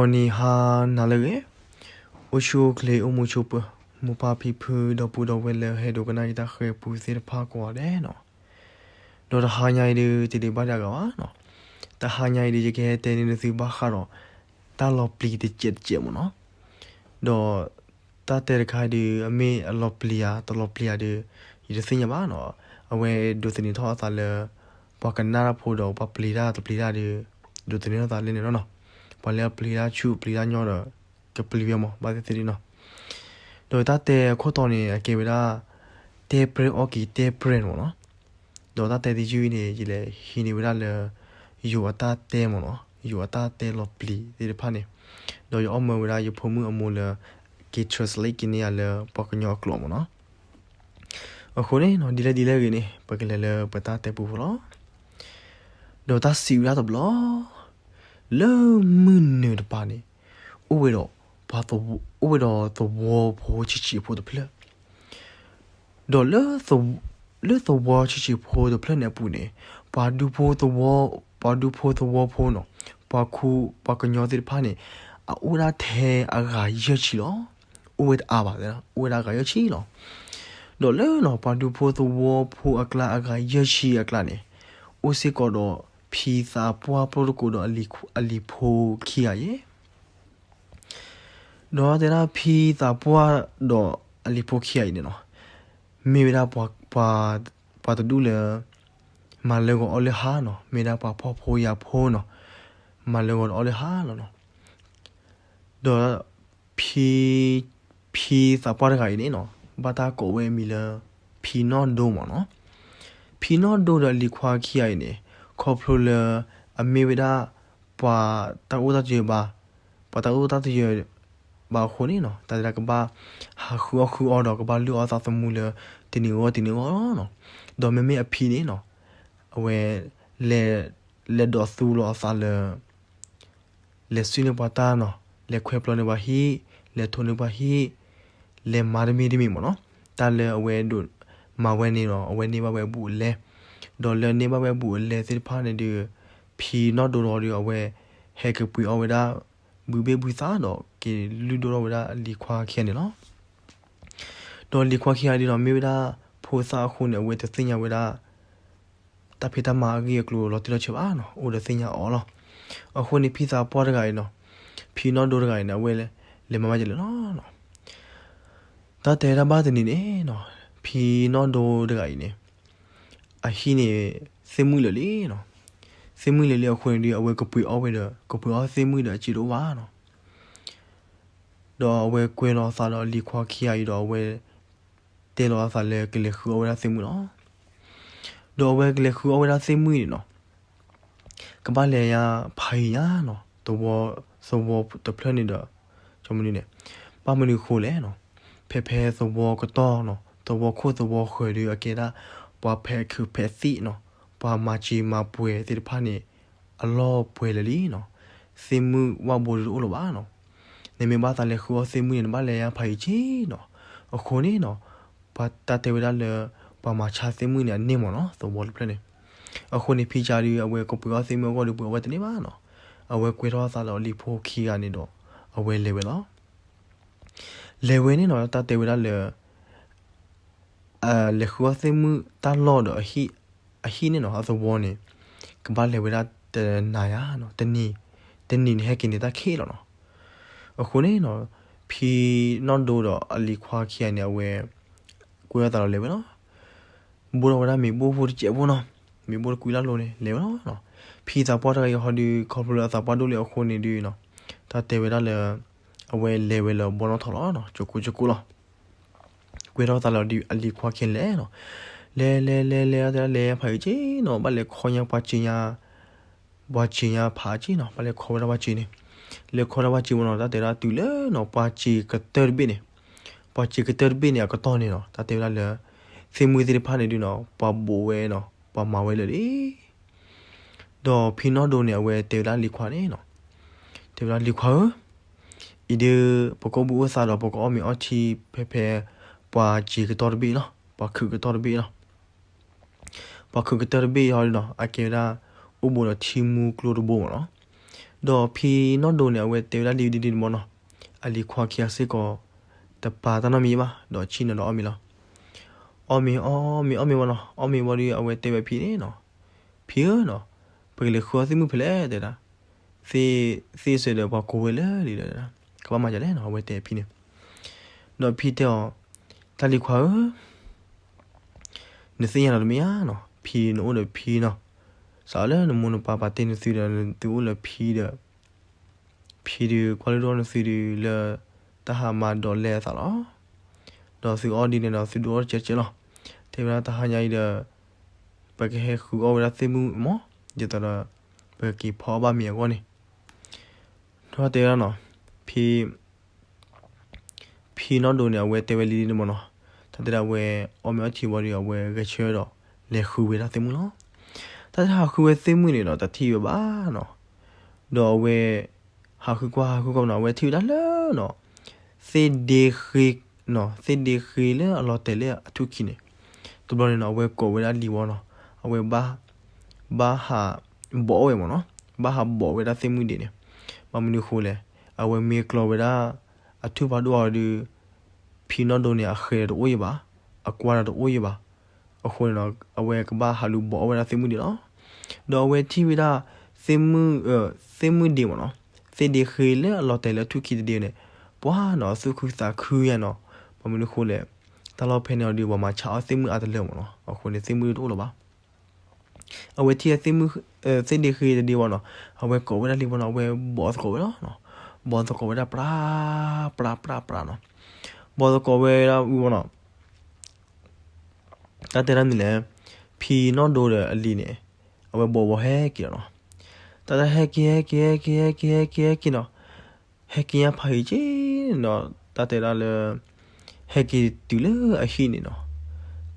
ဂီၤနံၤဟါနၤလၢအဂ့ၤ, အိၣ်ဆူၣ်အိၣ်ချ့အိၣ်မုာ်ဆိးပၢၤ, မိၢ်ပၢ်ဖံဖုဒီပုၢ်ဒီဝဲၢ်လၢဟဲဒိကနၣ်ယတၢ်ဃဲၤပူသ့ၣ်တဖၣ်ကိးဂၤဒဲးနီၤ, ဒီးတဟါညါအံၤဒုး တဒံးဘၣ်ဒၣ်ဂၤဘၣ်နီၤ, တဟါညါအံၤဒုး ယကဟဲတဲန့ၢ်နသုဘၣ်ဃးဒီး တၢ်လီၤပျံၤတစဲးတစဲးမ့ၢ်နီၤ, ဒီး တၢ်တဲတခါအံၤဒုး အမ့ၢ်အလီၤပျံၤဧါ တလီၤပျံၤဧါဒုး ယတသ့ၣ်ညါဘၣ်နီၤ, အဝဲဒိးသန့ၤထီၣ်အသးလၢ ပှၤကနၣ်တၢ်ဖိဒီးပှၤပျံၤတၢ်တပျံၤတၢ်ဒုး ဒိးသန့ၤထီၣ်သးလၢန့ၣ်လီၤနီၤ, ပှၤလၢအပျံၤတၢ်ဆူၣ်ပျံၤတၢ်ညီဒီး ကပျံၤဝဲမး ဘၣ်သ့ၣ်သ့ၣ်နီၤ, ဒီးတၢ်တဲခိၣ်တီန့ၣ် အကဲဝဲဒၣ် တဲပြဲအီၣ်က့ၤတဲပြဲမ့ၢ်နီၤ, ဒီးတၢ်တဲသ့ၣ်ယုၢ်အံၤန့ၣ် ယလဲၤဟံးန့ၢ်ဝဲဒၣ်လၢ ယိၤအတၢ်တဲမ့ၢ်နီၤ, ယိၤအတၢ်တဲလီၤပျံၤသ့ၣ်တဖၣ်န့ၣ်, ဒီးယအီၣ်မၢဝဲဒၣ်ယဖိမုၣ်အမိၢ်လၢ က့ၤ translate က့ၤန့ၢ်ယၤလၢပှၤကညီအကျိာ်မ့ၢ်နီၤ, အဃိန့ၣ်နီၤ ဒ်လဲၣ်ဒ်လဲၣ်ဂ့ၤန့ၣ် ပကလဲၤလၢပတၢ်တဲပူဖိလီၤ, ဒီးတၢ်စံးဝဲဒၣ်တဘျီ လၢမုၢ်နုာ်တပၤန့ၣ် အိၣ်ဝဲဒီး ပှၤသဝီ အိၣ်ဝဲဒီးသဝီဖိဆံးဆံးဖိတဖျၢၣ်, ဒီးလၢ လၢသဝီဆံးဆံးဖိတဖျၢၣ်န့ၣ်အပူၤန့ၣ် ပှၤဒူဖိသဝီ ပှၤဒူဖိသဝီဖိနီၤ, ပှၤခူ ပှၤကညီသ့ၣ်တဖၣ်န့ၣ် အအိၣ်ဝဲဒၣ်ထဲအဂၤယဲၢ်ဆံလီၤ, အိၣ်ဝဲတအါဘၣ်, အိၣ်ဝဲဒၣ်အဂၤယဲၢ်ဆံလီၤ, ဒီးလၢနီၤ ပှၤဒူဖိသဝီဖိအကျါအဂၤယဲၢ်ဆံအကျါန့ၣ် အိၣ်စ့ၢ်ကီးဒီး ဖံသးပှၢ်ဖိတကိးဒီးအလံၤဖိခံဂၤအံၤ ဒီးတဲဒၣ်ဖံသးပှၢ်ဒီးအလံၤဖိခံဂၤအံၤန့ၣ်နီၤ, မ့ၢ်ဝဲဒၣ် ပှၤတဒူၣ်လၢ မၤလၢဂီၤအီၣ်လၢဟါနီၤ, မ့ၢ်ဒၣ်ပှၤဖှီၣ်ဖိယာ်ဖိနီၤ, မၤလၢဂီၤဒီးအီၣ်လၢဟါလီၤနီၤ, ဒီး ဖံ ဖံသးပှၢ်တဂၤအံၤန့ၣ်နီၤ ဘၣ်တၢ်ကိးဝဲအမံၤလၢ ဖံနီၣ်ဒိမ့ၢ်နီၤ, ဖံနီၣ်ဒိဒီးအလံၤခွါခံဂၤအံၤန့ၣ် ခီဖျိလၢ အမ့ၢ်ဝဲဒၣ် ပှၤတၢ်အိၣ်တၢ်တယၢၤဘၣ်, ပှၤတၢ်အိၣ်တၢ်တယၢၤဘၣ်အဃိန့ၣ်နီၤ တၢ်တဲဒၣ်ကဘၣ် ဟးဃုအီၣ်ဃုအီဒီးကဘၣ်လုၢ်အီၣ်သးသမူလၢ တနံၤဂီၢ်တနံၤဂီၢ်လီၤနီၤ, ဒီးမ့မ့ၢ်အဖံန့ၣ်နီၤ အဝဲ လဲၤ လဲၤဒိးသူလီၤအသးလၢ လဲၤစုၣ်န့ၢ်ပှၤတၢ်နီၤ, လဲၤခွဲးပျီန့ၢ်ပှၤဟံၣ်, လဲၤထိးန့ၢ်ပှၤဟံၣ်, လဲၤမၤတမံၤတမံၤမ့ၢ်နီၤ, တၢ်လၢအဝဲဒိးမၤဝဲန့ၣ်ဒီး အဝဲန့ၢ်ဘၣ်ဝဲအဘူးအလဲ, ဒီးလၢန့ၢ်ဘၣ်ဝဲအဘူးအလဲသ့ၣ်တဖၣ်န့ၣ်ဒီး ဖံနီၣ်ဒိဒီး အဝဲ ဟဲကပှ့ၤအီၣ်ဝဲဒၣ် ဘုဘ့ၣ်ဘုသၣ်ဒီး က့ၤလုၢ်ဒိၣ်ထီၣ်ဝဲဒၣ်အလံၤခွါခံဂၤန့ၣ်လီၤ. ဒီးလံၤခွါခံဂၤဒ်ဒီး မ့ၢ်ဝဲဒၣ် ဖိသၣ်အဃိန့ၣ် အဝဲတသ့ၣ်ညါဝဲဒၣ် တၢ်ဖံးတၢ်မၤအဂ့ၢ်အကျိၤလီၤတံၢ်လီၤဆဲးဘၣ်နီၤ, အိၣ်ဒီးသ့ၣ်ညါအီၤလီၤ. အဃိန့ၣ် ဖံသးပှၢ်တဂၤအံၤနီၤ, ဖံနီၣ်ဒိတဂၤအံၤန့ၣ် အဝဲလဲၤမၤဘၣ်ယဲလဲၣ်လီၤ. တၢ်တဲဒၣ်ဘၣ်တနံၤန့ၣ်နီၤ, ဖံနီၣ်ဒိတဂၤအံၤန့ၣ် အဟံၣ်န့ၣ် သ့ၣ်မုၣ်လၢာ်လံနီၤ, သ့ၣ်မုၣ်လၢာ်လံအဃိန့ၣ်ဒီး အဝဲကပှ့ၤအီၣ်ဝဲဒီး ကပှ့ၤအီၣ်သ့ၣ်မုၣ်ဒီးအစ့တအိၣ်ဘၣ်နီၤ. ဒီးအဝဲကွဲလီၤအသးဒီးအလံၤခွါခံဂၤအံၤဒီး အဝဲ တဲလီၤအသးလၢကလဲၤဃုအီၣ်ဝဲဒၣ်သ့ၣ်မုၣ်လီၤ. ဒီးအဝဲကလဲၤဃုအီၣ်ဝဲဒၣ်သ့ၣ်မုၣ်န့ၣ်နီၤ, ကဘၣ်လဲၤညါဖးယံၤညါနီၤ, သဝီ သဝီတဖျၢၣ်န့ၣ်ဒီး ကမနုၤန့ၣ် ဘၣ်မနုၤဃိလဲၣ်နီၤ, ဖဲဖဲသဝီကတီၢ်နီၤ, သဝီခိၣ်သဝီဃၢၤဒီး အကဲဒၣ် ပှၤဖဲးခုးဖဲးသံၣ်နီၤ, ပှၤမၤစံၤမၤပှဲၤသ့ၣ်တဖၣ်န့ၣ် အလီၢ်ပှဲၤလၢာ်လံနီၤ, သ့ၣ်မုၣ်ဝၣ်ဘိတအိၣ်လၢၤဘၣ်နီၤ. နမ့ၢ်ဘၣ်သးလဲၤဃုအီၣ်သ့ၣ်မုၣ်န့ၣ် နဘၣ်လဲၤညါဖးယံၤက့နီၤ. အဃိန့ၣ်နီၤ, ပှၤတၢ်တဲဝဲဒၣ်လၢ ပှၤမၤဆါသ့ၣ်မုၣ်န့ၣ် အန့ၢ်မ့ၢ်နီၤ, သဝီတဖျၢၣ်န့ၣ်. အဃိန့ၣ် ဖံကါဒီး အဝဲကပှ့ၤအီၣ်သ့ၣ်မုၣ်အဂီၢ်ဒီး ပှ့ၤအီၣ်ဝဲတန့ၢ်ဘၣ်နီၤ. အဝဲကွဲထီၣ်အသးလၢအလံၤဖိခံဂၤန့ၣ်ဒီး အဝဲလဲၤဝဲလီၤ. လဲၤဝဲန့ၣ်နီၤ တၢ်တဲဝဲဒၣ်လၢ လဲၤဃုအီၣ်သ့ၣ်မုၣ်တၢ်လီၢ်ဒီး အဟံၣ်န့ၣ်နီၤ, အသဝီန့ၣ် ကဘၣ်လဲၤဝဲဒၣ်တနၤယၤနီၤ, တနံၤ တနံၤန့ၣ်ဟဲက့ၤန့ၢ်တၢ်ခံးလီၤနီၤ. အဃိန့ၣ်နီၤ, ဖံနီၣ်ဒိဒီးအလံၤခွါခံဂၤန့ၣ် အဝဲ ကွဲထီၣ်သးဒီးလဲၤဝဲလီၤ. ဘိထီၣ်ဝဲဒၣ်မ့ၤဘိၣ်ဖိတစဲးဖိနီၤ, မ့ၤဘိၣ်တကွံလၢ်လိၤန့ၣ် လဲၤဝဲလီၤနီၤ. ဖံသးပှၢ်တဂၤအံၤဟီဒီး ခီဖျိလၢအသးပှၢ်ဒိၣ်လံအဃိန့ၣ်ဒီးနီၤ, တၢ်တဲဝဲဒၣ်လၢ အဝဲလဲၤဝဲလၢဘီနီၣ်ထီၣ်လီၤနီၤ, ကၠိကိကၠိကိလီၤ. ကွဲထီၣ်သးလၢအလံၤခွါခံဂၤလဲၤနီၤ. လဲၤလဲၤလဲၤလဲၤ တၢ်တဲဒၣ်လဲၤဖးယံၤက့နီၤ, ဘၣ်လဲၤခီညါပှၤစ့ညါ ပှၤစ့ညါဖးက့နီၤ, ဘၣ်လဲၤခီဝဲဒၣ်ပှၤစ့န့ၣ်, လဲၤခီဒၣ်ပှၤစ့မ့ၢ်နီၤ, တၢ်တဲဒၣ်တုၤလၢနီၤ ပှၤစ့ကတၢၢ်တဘ့ၣ်န့ၣ်, ပှၤစ့ကတၢၢ်တဘ့ၣ်န့ၣ် အကတီၢ်န့ၣ်နီၤ, တၢ်တဲဝဲဒၣ်လၢ သ့ၣ်မုၣ်သ့ၣ်တဖၣ်န့ၣ်ဒုးနီၤ ပှၤဘိးဝဲနီၤ, ပှၤမၤဝဲလၢာ်လံ. ဒီးဖံနီၣ်ဒိန့ၣ် အဝဲတဲဝဲဒၣ်လံၤခွါန့ၣ်နီၤ, တဲဝဲဒၣ်လံၤခွါဧၢ, အံၤဒုး ပကအိၣ်ဘှံးအိၣ်သါဒီး ပကအီၣ်မ့ၤအီထံဖဲဖဲ ပှၤစ့ကတီၢ်တဘ့ၣ်လီၤ, ပှၤခုးကတီၢ်တဘ့ၣ်လီၤ. ပှၤခုးကတၢၢ်တဘ့ၣ်အံၤဟီဒုးနီၤ အကဲဝဲဒၣ် အိၣ်ဘူးဒီးထံမူကျိတဘိမ့ၢ်နီၤ. ဒီးဖံနီၣ်ဒိန့ၣ် အဝဲတဲဝဲဒၣ်လံဒ်န့ၣ်မ့ၢ်နီၤ, အလံၤခွါခံဂၤစ့ၢ်ကီး တပာ်တၢ်နီတမံၤဘၣ်, ဒီးဆ့ၣ်နီၤဒီးအီၣ်မ့ၤလီၤ. အီၣ်မ့ၤ အီၣ်မ့ၤ အီၣ်မ့ၤဝဲနီၤ, အီၣ်မ့ၤဝံၤဒီး အဝဲတဲဝဲဖံန့ၣ်နီၤ, ဖံဧၢနီၤ, ပကလဲၤဃုအီၣ်သ့ၣ်မုၣ်ဖဲလဲၣ်တဲဒၣ်, သ့ၣ်သ့ၣ်စၢၤဒီးပှၤကိးဝဲလၢလံဒီး ကဘၣ်မၤဒ်လဲၣ်နီၤ, အဝဲတဲဖံန့ၣ်. ဒီးဖံတဲအီၤ, တၢ်လံၤခွါဧၢ, နသ့ၣ်ညါနီၤတမ့ၢ်ဧါနီၤ, ဖံနအိၣ်ဒီးဖံနီၤ, စးလၢနမိၢ်နပၢ်ပာ်တ့ၢ်နသုဒီး နသုအိၣ်လၢဖံဒီး ဖံဒုးကွၢ်လုၢ်ဒိၣ်နသုဒုးလၢ တၢ်ဟးမၤဒိးလဲအသးလီၤ. ဒီးသုအီၣ်ဒ်န့ၣ်ဒီး သုဒုးအီၣ်တကဲးတကဲးလီၤ. တဲဝဲဒၣ်တဟါညါအံၤဒီး ပကဟဲဃုအီၣ်ဝဲဒၣ်သ့ၣ်မုၣ်မး, ဒ်သိးဒီး ပကက့ၤဖီအီၣ်ဘၣ်မ့ၤအဂီၢ်န့ၣ်, ဒီးတဲဝဲဒၣ်နီၤ, ဖံ ဖံနီၣ်ဒိန့ၣ် အဝဲတဲဝဲလံဒ်န့ၣ်မ့ၢ်နီၤ, တၢ်တဲဒၣ်အဝဲ အီၣ်မ့ၤအီထံဝံၤဒီး အဝဲဂဲၤဆၢထၢၣ်ဒီး လဲၤဃုဝဲဒၣ်သ့ၣ်မုၣ်လီၤ. တၢ်တဲဒၣ်ဟးဃုဝဲသ့ၣ်မုၣ်န့ၣ်ဒီး တထံၣ်ဝဲဘၣ်နီၤ, ဒီးအဝဲ ဟးဃုကွၢ်ဟးဃုကွၢ်နီၤ, အဝဲထံၣ်ဝဲဒၣ်လၢနီၤ, သ့ၣ်ဒ့ဃ့နီၤ, သ့ၣ်ဒ့ဃ့လၢအလီၤတဲာ်လၢအထူၣ်ခံန့ၣ်, တဘျီန့ၣ်နီၤ အဝဲကိးဝဲဒၣ်လံၤဝံၤနီၤ, အဝဲ ဘၣ်ဟးဘိးဝဲမ့ၢ်နီၤ, ဘၣ်ဟးဘိးဝဲဒၣ်သ့ၣ်မုၣ်ဒ့န့ၣ်, ဘၣ်မနုၤဃိလဲၣ်, အဝဲမ့ၢ်ကျီဝဲဒၣ် အထူၣ်ဖးဒိၣ်အီၤဒီး ဖံနီၣ်ဒိန့ၣ် အဃဲၤဒီးတအိၣ်ယံၤဘၣ်, အကွၢ်ဒီးတအိၣ်ယံၤဘၣ်, အဃိန့ၣ်နီၤ အဝဲကဘၣ်ဟးလူၤဘိးအီၣ်ဝဲဒၣ်သ့ၣ်မုၣ်ဒ့လီၤ. ဒီးအဝဲထံၣ်ဝဲဒၣ် သ့ၣ်မုၣ် သ့ၣ်မုၣ်ဒ့မ့ၢ်နီၤ, သ့ၣ်ဒ့ဃ့လၢအလီၤတဲာ်လၢထူၣ်ခံတဒ့န့ၣ်, ပှၤနီၤ သူၣ်ခုသးခုယါနီၤ, ဘၣ်မနုၤဃိလဲၣ်, တၢ်လီၢ်ဖဲန့ၣ်အီၤဒီး ပှၤမၤဆါအီၣ်သ့ၣ်မုၣ်အါတလၢမ့ၢ်နီၤ, အဃိန့ၣ် သ့ၣ်မုၣ်ဒ့တအိၣ်လၢၤဘၣ်. အဝဲထံၣ်သ့ၣ်မုၣ် သ့ၣ်ဒ့ဃ့တဒ့ဝံၤနီၤ, အဝဲကိးဝဲဒၣ်လံဝံၤနီၤ, အဝဲဘိးသကိးဝဲလီၤ, ဘိးသကိးဝဲဒၣ်ပြး ပြး ပြး ပြးနီၤ, ဘိးသကိးဝဲဒၣ်ဝံၤဝံၤနီၤ, တၢ်တဲဒၣ်န့ၣ်လဲၣ်, ဖံနီၣ်ဒိဒီးအလံၤန့ၣ် အဝဲဘိးဘိးဟဲက့ၤလီၤနီၤ, တၢ်တဲဟဲက့ၤ ဟဲက့ၤ ဟဲက့ၤ ဟဲက့ၤ ဟဲက့ၤနီၤ, ဟဲက့ၤညါဖးယံၤက့ၤနီၤ, တၢ်တဲဒၣ်လၢ ဟဲက့ၤတုၤလၢအဟံၣ်န့ၣ်နီၤ,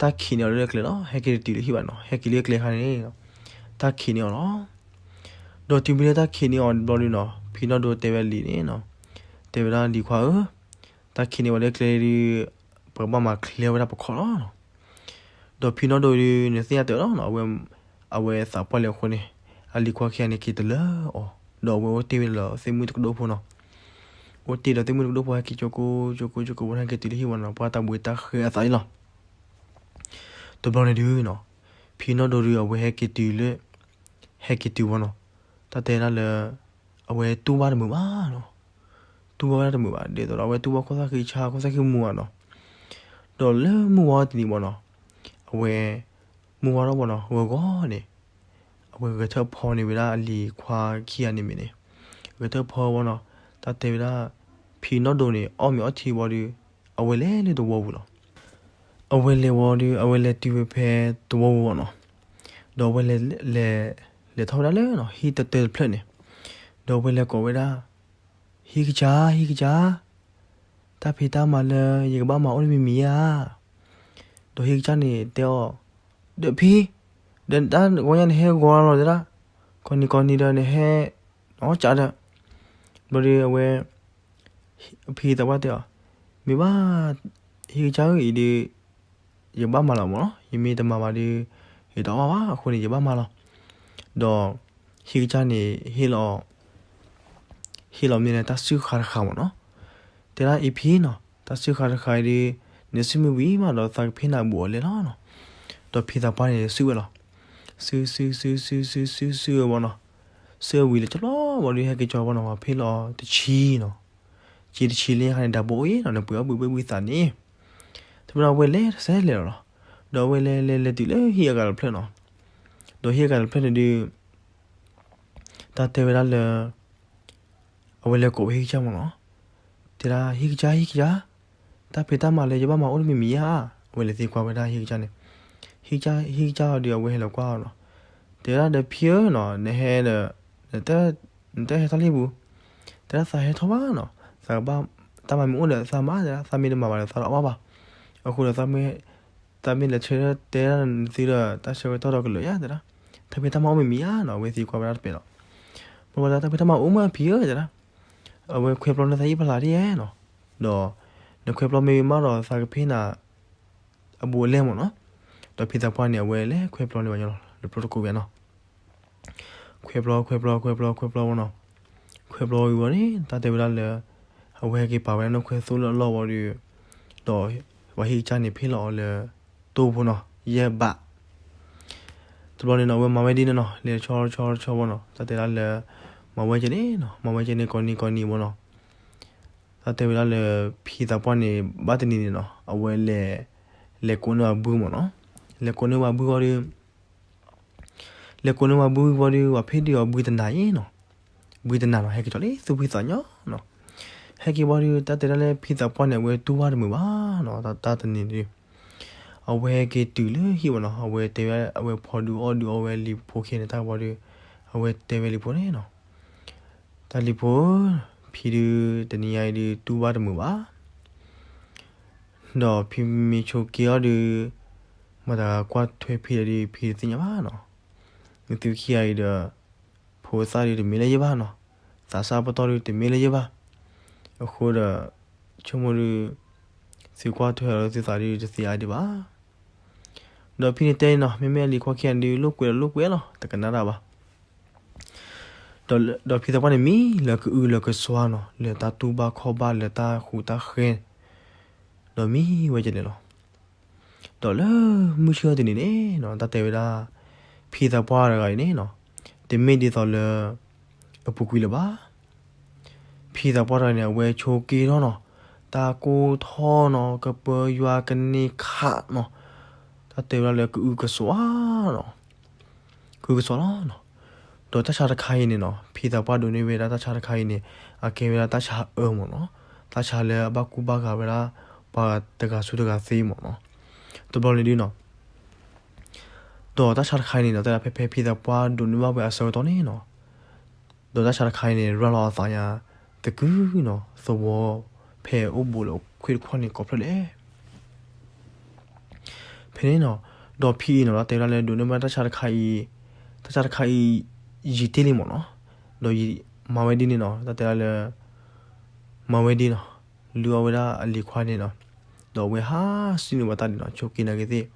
တၢ်ခံးန့ၢ်အီၤလၢကျဲလီၤ, ဟဲက့ၤတတုၤလၢဟံၣ်ဘၣ်နီၤ, ဟဲက့ၤလၢကျဲခါန့ၣ်, တၢ်ခံးန့ၢ်အီၤလီၤ. ဒီးတုၤမ့ၢ်လၢတၢ်ခံးန့ၢ်အီၤတဘျီဒီးနီၤ, ဖံနီၣ်ဒိတဲဝဲလံၤန့ၣ်နီၤ, တဲဝဲဒၣ်လံၤခွါဧၢ, တၢ်ခံးန့ၢ်ဝဲလၢကျဲဒီး ပကဘၣ်မၤချ့ဝဲဒၣ်ပခီၣ်လီၤနီၤ. ဒီးဖံနီၣ်ဒိဒီး နသ့ၣ်ညါတၢ်လီၤနီၤ, အဝဲသးပှၢ်လံအဃိန့ၣ်, အလံၤခွါခံဂၤန့ၣ်က့ၤတလၢအီၤ, ဒီးအဝဲအိၣ်တ့ၢ်ဝဲဒီးသ့ၣ်မုၣ်တကဒိၣ်ဖိနီၤ, အိၣ်တ့ၢ်ဒီးသ့ၣ်မုၣ်တကဒိၣ်ဖိ ဟဲက့ၤကၠိကိၢ် ကၠိကိၢ် ကၠိကိၢ် ဝဲဟဲက့ၤတုၤလၢဟံၣ်ဝံၤနီၤ, ပှၤတၢ်ဘှံးတၢ်ဃဲအသးန့ၣ်လီၤ. တဘျီန့ၣ်ဒုးနီၤ, ဖံနီၣ်ဒိဒီး အဝဲဟဲက့ၤတုၤလၢ ဟဲက့ၤတုၤဝံၤနီၤ, တၢ်တဲဒၣ်လၢ အဝဲတူၢ်ဘၣ်တမုာ်ဘၣ်နီၤ, တူၢ်ဘၣ်ဝဲဒၣ်တမုာ်ဘၣ်, ဒ်သိးဒီးအဝဲတူၢ်ဘၣ်ခိၣ်သၣ်ဃံဆါ ခိၣ်သၣ်ဃံမူဝါနီၤ, ဒီးလၢမုၢ်ဝါတနံၤဝံၤနီၤ, အဝဲ မုၢ်ဝါထီၣ်ဝံၤနီၤ ဂီၤဂီၤန့ၣ်, အဝဲဂဲၤထၢၣ်ဖီန့ၢ်ဝဲဒၣ်အလံၤခွါခံဂၤန့ၣ်မ့ၢ်န့ၣ်, ဂဲၤထၢၣ်ဖီဝံၤနီၤ, တၢ်တဲဝဲဒၣ် ဖံနီၣ်ဒိန့ၣ် အီၣ်မ့ၤအီထံဝံၤဒီး အဝဲလဲၤလၢသဝီပူၤလီၤ. အဝဲလဲၤဝံၤဒီး အဝဲလဲၤတုၤဝဲဖဲသဝီပူၤဝံၤနီၤ, ဒီးအဝဲလဲၤ လဲၤထီၣ်ဝဲဒၣ်လၢနီၤ ဟံၣ်တတၢတဖျၢၣ်န့ၣ်, ဒီးအဝဲလဲၤကိးဝဲဒၣ် ဟံၣ်ကစၢ် ဟံၣ်ကစၢ်, တၢ်ဖံးတၢ်မၤလၢယကဘၣ်မၤအိၣ်တမံၤမံၤဧါ. ဒီးဟံၣ်ကစၢ်န့ၣ်တဲအီၤ, ဒီးဖံ, ဒီးတၢ်ဂီၤညါနဟဲဂီၤလီၤတဲဒၣ်, ကိးနံၤကိးနံၤဒီးနဟဲနီၢ်ကၠးဒီး, ဘျီဒီးအဝဲ ဖံသးပှၢ်တဲအီၤ, မ့ၢ်ဘၣ်, ဟံၣ်ကစၢ်ဧၢ အံၤဒီး ယဘၣ်မၤလီၤမ့ၢ်နီၤ, ယမ့ၢ်တမၤဘၣ်ဒီး ယတအီၣ်ဘၣ်ဘၣ်, အဃိန့ၣ် ယဘၣ်မၤလီၤ. ဒီးဟံၣ်ကစၢ်န့ၣ် ဟ့ၣ်လီၤ ဟ့ၣ်လီၤမ့ၢ်လၢတၢ်စုၣ်ဃာ်တဃာ်မ့ၢ်နီၤ, တဲဒၣ်အံၤဖံနီၤ, တၢ်စုၣ်ဃာ်တဃာ်အံၤဒီး နစုၣ်မ့ၢ်ဝံၤမးဒီး သးကဖ့နၤဘူးအီၤလဲၣ်လီၤနီၤ. ဒီးဖံသးပှၢ်န့ၣ် စုၣ်ဝဲလီၤ. စုၣ် စုၣ် စုၣ် စုၣ် စုၣ် စုၣ် စုၣ်ဝဲမ့ၢ်နီၤ, စုၣ်ဝံၤလၢကၠီလီၤဘၣ်ဒီး ဟဲက့ၤကၠီဘၣ်နီၤ ပှၤဖ့ၣ်လီၤတဆံနီၤ, က့ၤတဆံလၢညါခါန့ၣ် ဒၣ်ဘိအိၣ်အံၤနီၤ နပှ့ၤအီၣ်ဘှံးဘှံးသးန့ၣ်, တဘျီအဝဲလဲၤတစဲးလဲၤလီၤလီၤ. ဒီးအဝဲလဲၤလဲၤလဲၤတုၤလၢဟံၣ်အဂၤတဖျၢၣ်နီၤ, ဒီးဟံၣ်အဂၤတဖျၢၣ်န့ၣ်ဒုး တၢ်တဲဝဲဒၣ်လၢ အဝဲလဲၤကိးဝဲဟံၣ်ကစၢ်မ့ၢ်နီၤ, တဲဒၣ် ဟံၣ်ကစၢ် ဟံၣ်ကစၢ်, တၢ်ဖံးတၢ်မၤလၢယဘၣ်မၤအိၣ်တမံၤမံၤဧါ. အဝဲလဲၤသံကွၢ်ဝဲဒၣ်ဟံၣ်ကစၢ်န့ၣ်, ဟံၣ်ကစၢ် ဟံၣ်ကစၢ်အီၤဒီး အဝဲဟဲလီၤကွၢ်အီၤနီၤ, တဲဝဲဒၣ်ဒီးဖံဧၢနီၤ နဟဲဒီး နတဟဲထီၣ်လံပူၤ, တဲဒၣ်သးဟဲထီၣ်ဘၣ်နီၤ, သးကဘၣ် တၢ်မၤမ့ၢ်အိၣ်ဒီးသးမၤ တဲဒၣ် သးမ့ၢ်တမၤဘၣ်ဒီးသးတအီၣ်ဘၣ်ဘၣ်, အဃိဒီး သးမ့ၢ်လဲၤဆၢတဲဒၣ်နသုဒီး တၢ်ဆၢကတီၢ်ဒီးကလၢာ်ယါတဲဒၣ်, တၢ်ဖံးတၢ်မၤအိၣ်မံၤမံၤဧါနီၤ အဝဲသံကွၢ်ဝဲဒၣ်တပ့ၤလီၤ. မ့ၢ်ဝဲဒၣ်တၢ်ဖံးတၢ်မၤအိၣ်မ့ၢ်ဖံဧၢတဲဒၣ်, အဝဲခွဲးပျီန့ၢ်သးဟံၣ်ဖျါဒ်ယဲနီၤ, ဒီး နခွဲးပျီမ့ၢ်မးဒီးသးကဖ့နၤ အဘူးအလဲမ့ၢ်နီၤ, ဒီးဖံသးပှၢ်န့ၣ် အဝဲလဲၤခွဲးပျီန့ၢ်ဝဲညီလီၤ လၢပျီတကိးဝဲနီၤ, ခွဲးပျီ ခွဲးပျီ ခွဲးပျီ ခွဲးပျီဝဲနီၤ, ခွဲးဘျီဝံၤဘၣ်န့ၣ် တၢ်တဲဝဲဒၣ်လၢ အဝဲဟဲက့ၤပာ်ဝဲဒၣ်နီၣ်ခွဲးသိလၢအလီၢ်ဘၣ်ဒီး ဒီးပှၤဟံၣ်ကစၢ်န့ၣ်ဖ့ၣ်လီၤအီၤလၢ တိၢ်ဖိနီၤ ယဲၢ်ဘး တဘျီန့ၣ်နီၤ အဝဲမၤဝဲဒ်န့ၣ်နီၤ လဲၤတဆီတဆီတဆီဘၣ်နီၤ တၢ်တဲဒၣ်လၢ မၤဝဲကဲန့ၣ်နီၤ မၤဝဲကဲန့ၣ်ကိးနံၤကိးနံၤဘၣ်နီၤ တၢ်တဲဝဲဒၣ်လၢ ဖံသးပှၢ်န့ၣ် ဘၣ်တနံၤန့ၣ်နီၤ အဝဲလဲၤ လဲၤကိးန့ၢ်ဝဲဘုမ့ၢ်နီၤ လဲၤကိးန့ၢ်ဝဲဘုဝံၤဒီး လဲၤကိးန့ၢ်ဝဲဘုဝံၤဒီး ပှၤဖ့ၣ်ဒုးအီၤဘုတနၤအံၤနီၤ ဘုတနၤနီၤ ဟဲက့ၤထီၣ်လံ သူၣ်ဖှံသးညီနီၤ ဟဲက့ၤဘၣ်ဒီး တၢ်တဲဒၣ်လၢဖံသးပှၢ်န့ၣ် အဝဲတူၢ်ဘၣ်တမုာ်ဘၣ်နီၤ တၢ်တနံၤဒီး အဝဲဟဲက့ၤတုၤလၢဟံၣ်ဘၣ်နီၤ အဝဲတဲဝဲ အဝဲဖီဒုးအီၣ်ဒုးအီဝဲလံၤဖိခံဂၤန့ၣ် တၢ်ဘၣ်ဒီး အဝဲတဲဝဲလံၤဖိန့ၣ်နီၤ တၢ်လံၤဖိ ဖံဒုးတနံၤညါအံၤဒုးတူၢ်ဘၣ်တမုာ်ဘၣ် ဒီးဖံမ့ၢ်ဆိးက့အီၣ်ဒီး မတၤကွၢ်ထွဲဖံဒီး ဖံတသ့ၣ်ညါဘၣ်နီၤ နသုခံဂၤအံၤဒီး ဖိသၣ်ဒုးတမ့ၢ်လၢယဘၣ်နီၤ သးစၢ်ပတီၢ်ဒုးတမ့ၢ်လၢယဘၣ် အဃိဒီး ဆိကမိၣ်ဒုး သုကွၢ်ထွဲအီၤလၢသုသးဒုးတသ့အါဒံးဘၣ် ဒီးဖံန့ၣ်တဲနီၤ မ့မ့ၢ်အလံၤခွါခံဂၤဒုး လိာ်ကွဲဒီးလိာ်ကွဲလီၤ တကနၣ်တၢ်ဘၣ် ဒီးဖံသးပှၢ်န့ၣ်မံလၢကအုလၢကစွါနီၤ လၢတၢ်တူၢ်ဘၣ်ခီၣ်ဘၣ်လၢတၢ်ဃူတၢ်ဃဲၤ ဒီးမံဝဲကဲန့ၣ်လီၤ ဒီးလၢမုၢ်ဆ့ၣ်ထီၣ်တနံၤန့ၣ်နီၤ တၢ်တဲဝဲဒၣ် ဖံသးပှၢ်တဂၤအံၤန့ၣ်နီၤ တမ့ၢ်ဒ်သိးလၢ အပူၤကွံာ်လၢၤဘၣ် ဖံသးပှၢ်တဂၤန့ၣ် အဝဲဆိးက့ထီၣ်နီၤ တၢ်ကိၢ်ထီၣ်နီၤ ကပၢယွၤကန့ၢ်ခးနီၤ တၢ်တဲဝဲဒၣ်လၢကအုကစွါနီၤ ကအုကစွါလီၤနီၤ ဒီးတၢ်ဆါတခါအံၤန့ၣ်နီၤ ဖံသးပှၢ်ဒိးန့ၢ်ဝဲဒၣ်တၢ်ဆါတခါအံၤန့ၣ် အကဲဝဲဒၣ်တၢ်ဆါအၢမ့ၢ်နီၤ တၢ်ဆါလၢအဘၣ်ကူဘၣ်ဂာ်ဝဲဒၣ် ပှၤတဂၤဆူတဂၤသ့မ့ၢ်နီၤ တဘျီန့ၣ်ဒုနီၤ ဒီးတၢ်ဆါတခါအံၤန့ၣ်နီၤ တဲဒၣ်ဖဲဖဲဖံသးပှၢ်ဒိးန့ၢ်ဘၣ်ဝဲအဆၢကတီၢ်န့ၣ်နီၤ ဒီးတၢ်ဆါတခါအံၤန့ၣ် ရၤလီၤအသးညါ သကုၤနီၤ သဝီ ဖဲအိၣ်ဘူးလၢခွ့ၣ်တခီၣ်န့ၣ်ကိးဖျၢၣ်လဲၣ် ဖဲန့ၣ်နီၤ ဒီးဖံအံၤနီၤ တၢ်တဲဝဲဒၣ်လၢဒိးန့ၢ်ဘၣ်တၢ်ဆါတခါအံၤ တၢ်ဆါတခါအံၤ ယံာ်တ့ၢ်လံမ့ၢ်နီၤ ဒီးမၤဝဲဒ်န့ၣ်နီၤ တၢ်တဲဒၣ်လၢ မၤဝဲဒ်နီၤ လုၢ်အီၣ်ဝဲဒၣ်အလံၤခွါန့ၣ်နီၤ ဒီးအဝဲဟးစုန့ၢ်ဝဲတၢ်ဒ်နီၤ ဆိးက့နာ်က့သ့ၣ်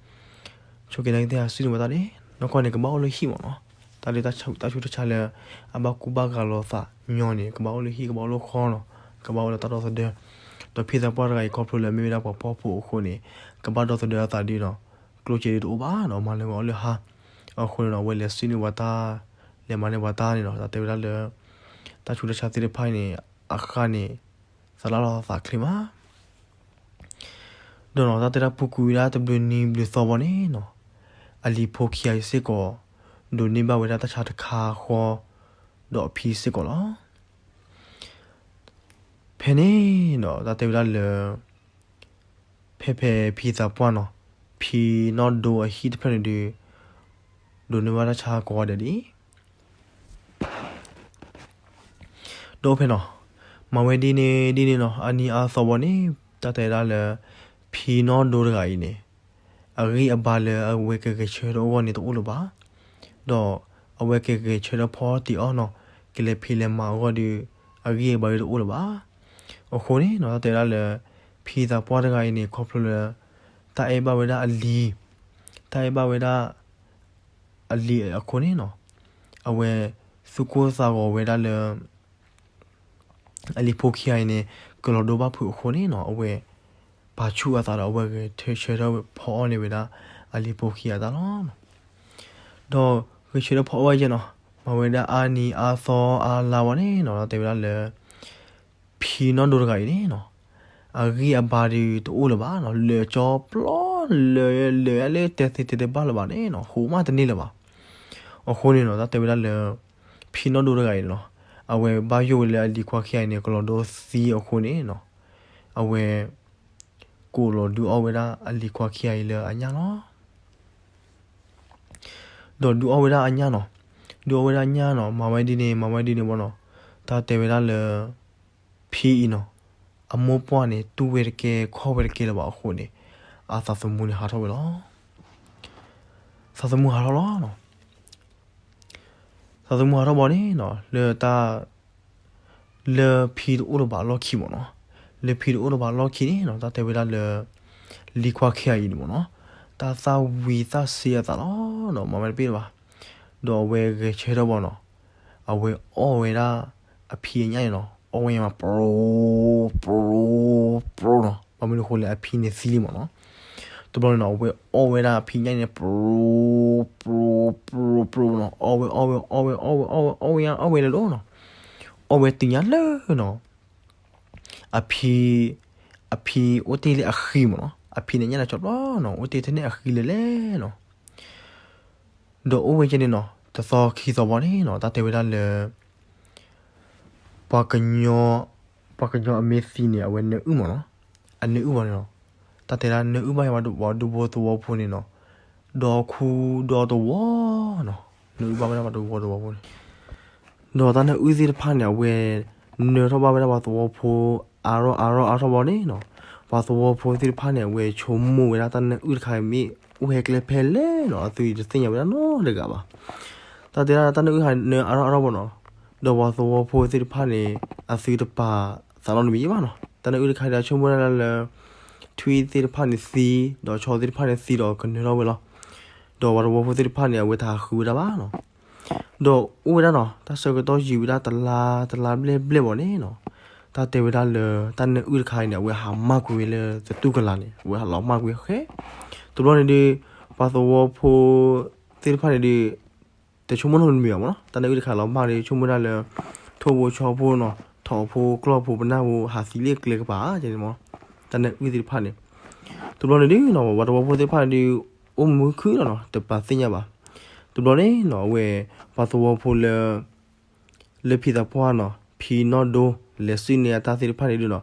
ဆိးက့နာ်က့သ့ၣ်ဟးစုန့ၢ်ဝဲတၢ်န့ၣ် နီၢ်ကီၢ်န့ၣ် ကဘၣ်အိၣ်လၢဟံၣ်မ့ၢ်နီၤ တၢ်လၢတၢ်ဆူးတၢ်ဆါလၢ အဘၣ်ကူဘၣ်ဂာ်လိာ်သးညီန့ၣ် ကဘၣ်အိၣ်လၢဟံၣ် ကဘၣ်အိၣ်လၢဃီနီၤ ကဘၣ်အိၣ်လၢတၢ်ဒီသဒၢ ဒီးဖံသးပှၢ်တဂၤအံၤခီဖျိလၢမ့ၢ်ဝဲဒၣ်ပှၤဖှီၣ်ဖိအဃိန့ၣ် ကဘၣ်ဒီသဒၢအသးဒ်နီၤ ကျိၣ်စ့ဒ်တအိၣ်ဘၣ်နီၤ မၤလၢဂီၤအီၣ်လၢဟါ အဃိန့ၣ်နီၤ အဝဲလဲၤစုန့ၢ်ပှၤတၢ် လဲၤမၤန့ၢ်ပှၤတၢ်န့ၣ်နီၤ တၢ်တဲဝဲဒၣ်လၢ တၢ်ဆူးတၢ်ဆါသ့ၣ်တဖၣ်အံၤန့ၣ် အဃၢ်န့ၣ် သးလၢလီၤသးချ့မး ဒီးနီၤ တၢ်တဲဒၣ်ပူၤကွံာ်ဝဲဒၣ်တဘျုးနံၤဘျုးသီဘၣ်န့ၣ်နီၤ အလံၤဖိခံဂၤအံၤစ့ၢ်ကီး ဒိးန့ၢ်ဘၣ်ဝဲဒၣ်တၢ်ဆါတခါဃီ ဒီးအဖံစ့ၢ်ကီးလီၤ ဖဲန့ၣ်နီၤ တၢ်တဲဝဲဒၣ်လၢ ဖဲဖဲဖံသးပှၢ်နီၤ ဖံနီၢ်ဒိအဟံၣ်တဖျၢၣ်န့ၣ်ဒုး ဒိးန့ၢ်ဘၣ်တၢ်ဆါကိးဂၤဒဲးဒ်အံၤ ဒီးဖဲနီၤ မၤဝဲဒ်န့ၣ်ဒ်န့ၣ်နီၤ အနံၤအါသီဘၣ်န့ၣ် တၢ်တဲဒၣ်လၢ ဖံနီၢ်ဒိတဂၤအံၤန့ၣ် အဂံၢ်အဘါလၢအဝဲကဂဲၤဆၢထၢၣ်အဂီၢ်န့ၣ်တအိၣ်လၢၤဘၣ် ဒီးအဝဲကဂဲၤဆၢထၢၣ်ဖီတံၢ်အီၣ်နီၤ ကလဲၤဖံးလဲၤမၤအဂီၢ်ဒီး အဂံၢ်အဘါဒ်တအိၣ်လၢၤဘၣ် အဃိန့ၣ်နီၤ တၢ်တဲဒၣ်လၢ ဖံသးပှၢ်တဂၤအံၤန့ၣ် ခီဖျိလၢ တၢ်အဲၣ်ဘၣ်ဝဲဒၣ်အလံၤ တၢ်အဲၣ်ဘၣ်ဝဲဒၣ် အလံၤအဃိန့ၣ်နီၤ အဝဲ သူၣ်ကိၢ်သးဂီၤဝဲဒၣ်လၢ အလံၤဖိခံဂၤအံၤန့ၣ် ကလီၤဒိဘၣ်ဖုးအဃိန့ၣ်နီၤ အဝဲ ပာ်ဆူၣ်အသးဒီးအဝဲဂဲၤဆၢထၢၣ်ဖီအီၣ်န့ၢ်ဝဲဒၣ် အလံၤဖိခံဂၤအတၢ်လီၤ. ဒီးဂဲၤဆၢထၢၣ်ဖီအီၣ်ဝဲယဲၢ်နီၤ မၤဝဲဒၣ်အါနံၤအါသီအါလါဝဲန့ၣ်နီၤ တဲဝဲဒၣ်လၢ ဖံနီၢ်ဒိတဂၤအံၤန့ၣ်နီၤ အဂံၢ်အဘါဒုးတအိၣ်လၢၤဘၣ်နီၤ လၢာ်ကၠီပျီ လၢာ်လၢာ်လၢတဲသ့တဲတဘၣ်လၢၤဘၣ်န့ၣ်နီၤ ဟူးမးတန့ၢ်လၢၤဘၣ်. အဃိန့ၣ်နီၤ တၢ်တဲဝဲဒၣ်လၢ ဖံနီၢ်ဒိတဂၤအံၤန့ၣ်နီၤ အဝဲဘၣ်ယိၣ်ဝဲလၢအလံၤခွါခံဂၤအံၤန့ၣ် ကလီၤဒိသံအဃိန့ၣ်နီၤ အဝဲ ကိးလီၤဒုးအီၣ်ဝဲဒၣ်အလံၤခွါခံဂၤအံၤလၢအညၣ်လီၤ. ဒီးဒုးအီၣ်ဝဲဒၣ်အညၣ်နီၤ ဒုးအီၣ်ဝဲဒၣ်အညၣ်နီၤ မၤဝဲဒ်န့ၣ် မၤဝဲဒ်န့ၣ်ဘၣ်နီၤ တၢ်တဲဝဲဒၣ်လၢ ဖံအံၤနီၤ အမိၢ်ပှၢ်န့ၣ် တူၢ်ဝဲတကဲ ခီၣ်ဝဲတကဲလၢၤဘၣ်အဃိန့ၣ် အသးသမူန့ၣ်ဟးထီၣ်ဝဲလီၤ. သးသမူဟးထီၣ်လီၤနီၤ သးသမူဟးထီၣ်ဘၣ်န့ၣ်နီၤ လၢတၢ် လၢဖံတအိၣ်လၢၤဘၣ်အလီၢ်ခံမ့ၢ်နီၤ လၢဖံတအိၣ်လၢၤဘၣ်အလီၢ်ခံန့ၣ်နီၤ တၢ်တဲဝဲဒၣ်လၢ လံၤခွါခံဂၤအံၤန့ၣ်မ့ၢ်နီၤ တၢ်သၣ်ဝံၤသၣ်စ့အသးလီၤနီၤ မၤဝဲတပ့ၢ်လၢၤဘၣ် ဒီးအဝဲဂဲၤဆၢထၢၣ်ဘၣ်နီၤ အဝဲအီၣ်ဝဲဒၣ် အဖံအညၣ်န့ၣ်နီၤ အီၣ်ဝဲညါမး ပြိ ပြိ ပြိနီၤ, ဘၣ်မနုၤအဃိလဲၣ် အဖံန့ၣ်သံလံမ့ၢ်နီၤ. တဘျီန့ၣ်နီၤ အဝဲအီၣ်ဝဲဒၣ်အဖံညၣ်န့ၣ် ပြိ ပြိ ပြိ ပြိနီၤ, အီၣ်ဝဲ အီၣ်ဝဲ အီၣ်ဝဲ အီၣ်ဝဲ အီၣ်ဝဲ အီၣ်ဝဲ အီၣ်ဝဲလၢဒိၣ်နီၤ, အီၣ်ဝဲတုၤညါလၢနီၤ အဖံ အဖံအိၣ်တ့ၢ်လၢအဃံမ့ၢ်နီၤ, အဖံန့ၣ်ညၣ်န့ၣ်ဆီတဘျီနီၤ အိၣ်တ့ၢ်ထဲန့ၣ်အဃံလၢာ်လဲၣ်နီၤ. ဒီးအိၣ်ဝဲကဲန့ၣ်နီၤ တသီခံသီဘီန့ၣ်နီၤ တၢ်တဲဝဲဒၣ်လၢ ပှၤကညီ ပှၤကညီအမ့ၢ်သံန့ၣ် အဝဲနၢအုၣ်မ့ၢ်နီၤ, အနၢအုၣ်ဘၣ်န့ၣ်နီၤ, တၢ်တဲဒၣ်နၢအုၣ်ဘၣ်ယၤ ပှၤဒူဖိသဝီဖိန့ၣ်နီၤ, ဒီခူဒီသဝီနီၤ, နၢအုၣ်ဘၣ်ဝဲဒၣ်ပှၤဒူဖိသဝီဖိန့ၣ် ဒီးတၢ်နၢအုၣ်သ့ၣ်တဖၣ်န့ၣ် အဝဲနၢထီၣ်ဘၣ်ဝဲဒၣ်ပှၤသဝီဖိ အါထီၣ်အါထီၣ်အါထီၣ်ဘီန့ၣ်နီၤ, ပှၤသဝီဖိသ့ၣ်တဖၣ်န့ၣ် အဝဲဆိကမိၣ်ဝဲဒၣ်တၢ်နၢအုၣ်တခါအံၤမ့ၢ်အိၣ်ဟဲကျဲဖဲလဲၣ်နီၤ, အသုတသ့ၣ်ညါဝဲဒၣ်နီတဂၤဘၣ်. တၢ်တဲဒၣ်တၢ်နၢအုၣ်တခါနၢအါထီၣ်အါထီၣ်ဘီနီၤ, ဒီးပှၤသဝီဖိသ့ၣ်တဖၣ်န့ၣ် အသုတပာ်သးနီတမံၤဘၣ်နီၤ, တၢ်နၢအုၣ်တခါဒီးဆိကမိၣ်ဝဲဒၣ်လၢ ထွံၣ်သ့ၣ်တဖၣ်န့ၣ်သံ, ဒီးဆီသ့ၣ်တဖၣ်န့ၣ်သံဒီးကနၢထီၣ်ဝဲလီၤ. ဒီးပှၤသဝီဖိသ့ၣ်တဖၣ်န့ၣ် အဝဲတဟးဃုဝဲဒၣ်ဘၣ်နီၤ. ဒီးအိၣ်ဝဲဒၣ်နီၤ တၢ်ဆၢကတီၢ်ယံာ်ဝဲဒၣ်တလါ တလါဘျဲၣ်ဘျဲၣ်ဘီန့ၣ်နီၤ, တၢ်တဲဝဲဒၣ်လၢ တၢ်နၢအုၣ်တခါအံၤန့ၣ် အဝဲဟးမၢ်ကွံာ်ဝဲလၢသတူၢ်ကလာ်န့ၣ် အဝဲဟးလီၤမၢ်ကွံာ်ဃဲ. တဘျီန့ၣ်ဒုး ပှၤသဝီဖိသ့ၣ်တဖၣ်န့ၣ်ဒုး တဆိကမိၣ်နီတမံၤဘၣ်မ့ၢ်နီၤ, တၢ်နၢအုၣ်တခါလီၤမၢ်ဒီး ဆိကမိၣ်ဒၣ်လၢ ထိၣ်ဖိဆီဖိနီၤ ထိၣ်ဖိကျီၢ်ဖိပနၢ်ဖိ ဟးသံလၢကျဲကပၤန့ၣ်မ့ၢ် တၢ်နၢအုၣ်သ့ၣ်တဖၣ်န့ၣ်. တဘျီန့ၣ်ဒုးနီၤ ပှၤသဝီဖိသ့ၣ်တဖၣ်န့ၣ်ဒုး အိၣ်မုာ်ခုၣ်လီၤနီၤ တပာ်သ့ၣ်ညါဘၣ်. တဘျီန့ၣ်နီၤ အဝဲ ပှၤသဝီဖိလၢ လၢဖံသးပှၢ်နီၤ ဖံနီၣ်ဒိ လဲၤစုၣ်န့ၢ်အတၢ်သ့ၣ်တဖၣ်န့ၣ်ဒုးနီၤ